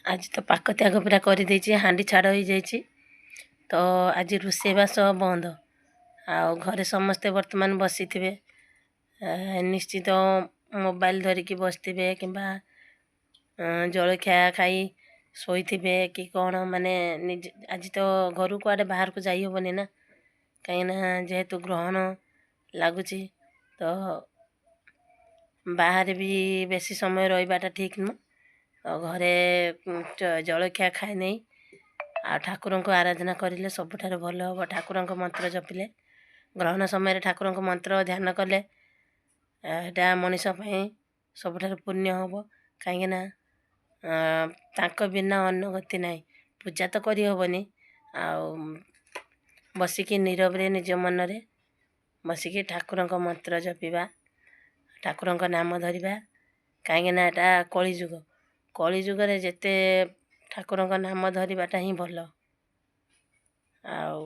ଆଜି ତ ପାକତ୍ୟାଗ ପୁରା କରିଦେଇଛି, ହାଣ୍ଡି ଛାଡ଼ ହେଇଯାଇଛି। ତ ଆଜି ରୋଷେଇବାସ ବନ୍ଦ, ଆଉ ଘରେ ସମସ୍ତେ ବର୍ତ୍ତମାନ ବସିଥିବେ, ନିଶ୍ଚିତ ମୋବାଇଲ ଧରିକି ବସିଥିବେ କିମ୍ବା ଜଳଖିଆ ଖାଇ ଶୋଇଥିବେ କି କ'ଣ। ମାନେ ନିଜେ ଆଜି ତ ଘରୁ କୁଆଡ଼େ ବାହାରକୁ ଯାଇ ହେବନି ନା, କାହିଁକିନା ଯେହେତୁ ଗ୍ରହଣ ଲାଗୁଛି, ତ ବାହାରେ ବି ବେଶୀ ସମୟ ରହିବାଟା ଠିକ୍ ନୁହଁ। ତ ଘରେ ଜଳଖିଆ ଖାଇ ନେଇ ଆଉ ଠାକୁରଙ୍କୁ ଆରାଧନା କରିଲେ ସବୁଠାରୁ ଭଲ ହେବ। ଠାକୁରଙ୍କ ମନ୍ତ୍ର ଜପିଲେ, ଗ୍ରହଣ ସମୟରେ ଠାକୁରଙ୍କ ମନ୍ତ୍ର ଧ୍ୟାନ କଲେ ଏଇଟା ମଣିଷ ପାଇଁ ସବୁଠାରୁ ପୁଣ୍ୟ ହେବ, କାହିଁକିନା ତାଙ୍କ ବିନା ଅନ୍ୟ ଗତି ନାହିଁ। ପୂଜା ତ କରିହେବନି, ଆଉ ବସିକି ନୀରବରେ ନିଜ ମନରେ ବସିକି ଠାକୁରଙ୍କ ମନ୍ତ୍ର ଜପିବା, ଠାକୁରଙ୍କ ନାମ ଧରିବା, କାହିଁକିନା ଏଇଟା କଳିଯୁଗ। କଳିଯୁଗରେ ଯେତେ ଠାକୁରଙ୍କ ନାମ ଧରିବାଟା ହିଁ ଭଲ। ଆଉ